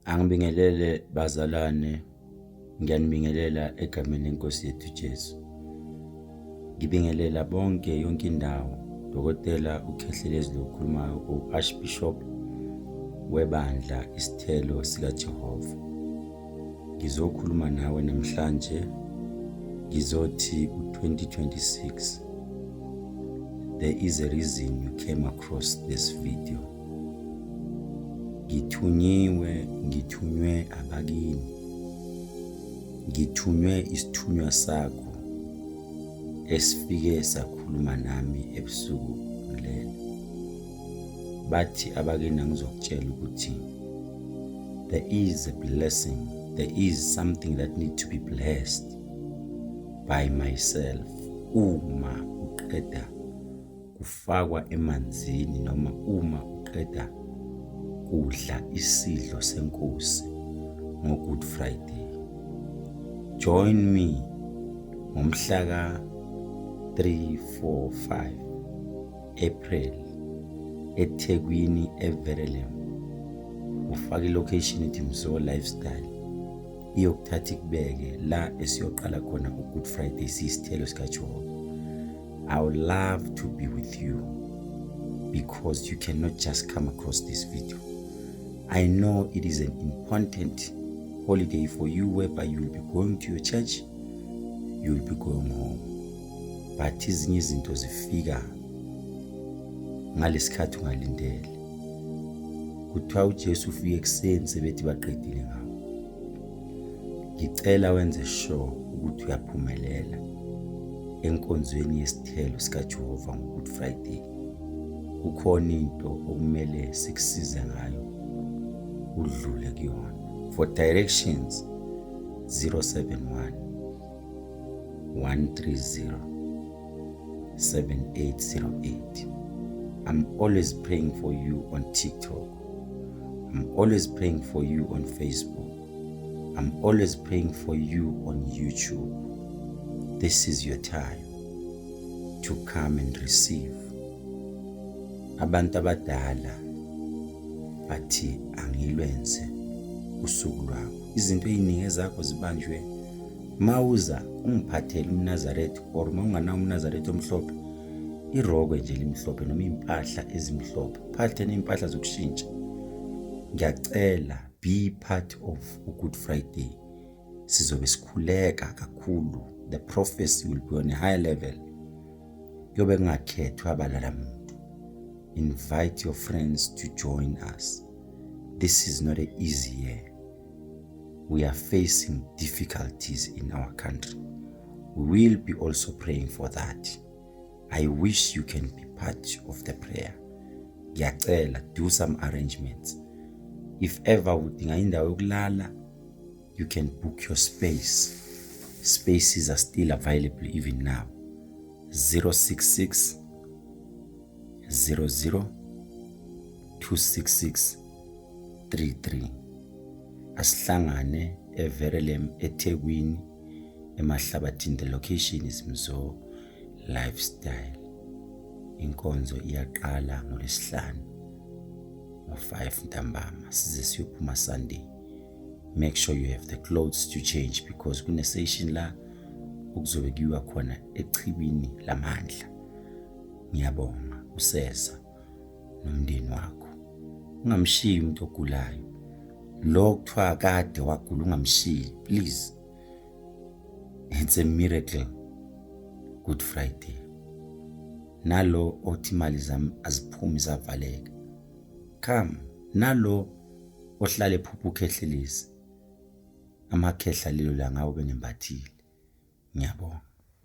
Angibingelele bazalwane, ngiyanibingelela egameni lenkosi yethu Jesu. Ngibingelela bonke yonke indawo. Dokotela uKhehlelezi lokhulumayo u-Archbishop webandla Isithelo sikaJehova. Ngizokhuluma nawe namhlanje ngizothi u-2026 there is a reason you came across this video. Ngithunyiwe, ngithunywe abakini. Ngithunywe isithunywa sakho esifike sakhuluma nami ebusuku ngilele. Bathi abakini angizokutshela ukuthi there is a blessing, there is something that need to be blessed by myself uma uqeda kufakwa emanzini noma uma uqeda kudla isidlo senkosi ngo-Good Friday. Join me ngomhla ka 3, 4, 5 April eThekwini eVerulam. Ufake ilocation ithi Mzo Lifestyle iyokuthatha ikubeke la esiyoqala khona uGood Friday siyisithelo sikaJehova. I would love to be with you because you cannot just come across this video. I know it is an important holiday for you whereby you will be going to your church, you will be going home. But izinye izinto zifika ngalesikhathi ungalindele. Kuthiwa uJesu ufike ekuseni sebethi baqedile ngawo. Ngicela wenze sure ukuthi uyaphumelela enkonzweni yesithelo sikaJehova ngoGood Friday. Kukhona into okumele sikusize ngayo udlule kuyona. For directions 071 130 7808. I'm always praying for you on TikTok. I'm always praying for you on Facebook. I'm always praying for you on YouTube. This is your time to come and receive. Abantu abadala bathi angilwenze usuku lwakho. Izinto eziningi ezakho zibanjwe mawuza ungiphathele umNazaretha or uma unganawo umNazaretha omhlophe irokwe nje limhlophe noma iy'mpahla ezimhlophe phathe ney'mpahla zokushintsha. Ngiyacela be part of uGood Friday. Sizobe sikhuleka kakhulu. The prophecy will be on a higher level. Kuyobe kungakhethwa abalala muntu. Invite your friends to join us. This is not an easy year. We are facing difficulties in our country. We will be also praying for that. I wish you can be part of the prayer. Ngiyacela, do some arrangements. If ever udinga indawo yokulala, you can book your space. Spaces are still available even now. 066 00 266 33. Asihlangane eVerulam eThekwini eMahlabathini. The location is Mzo Lifestyle. Inkonzo iyaqala ngoLwesihlanu ngo-5 ntambama size siyophuma Sunday. Make sure you have the clothes to change because kune session la okuzobe kuyiwa khona echibini lamandla. Ngiyabonga useza nomndeni wakho. Ungamshiyi umuntu ogulayo. Lo kuthiwa kade wagula ungamshiyi please. It's a miracle. Good Friday. Nalo othi imali zami aziphumi zavaleka. Come nalo ohlala ephupha ukhehlelezi. Amakhehla lelo la ngawo benembathile. Ngiyabonga.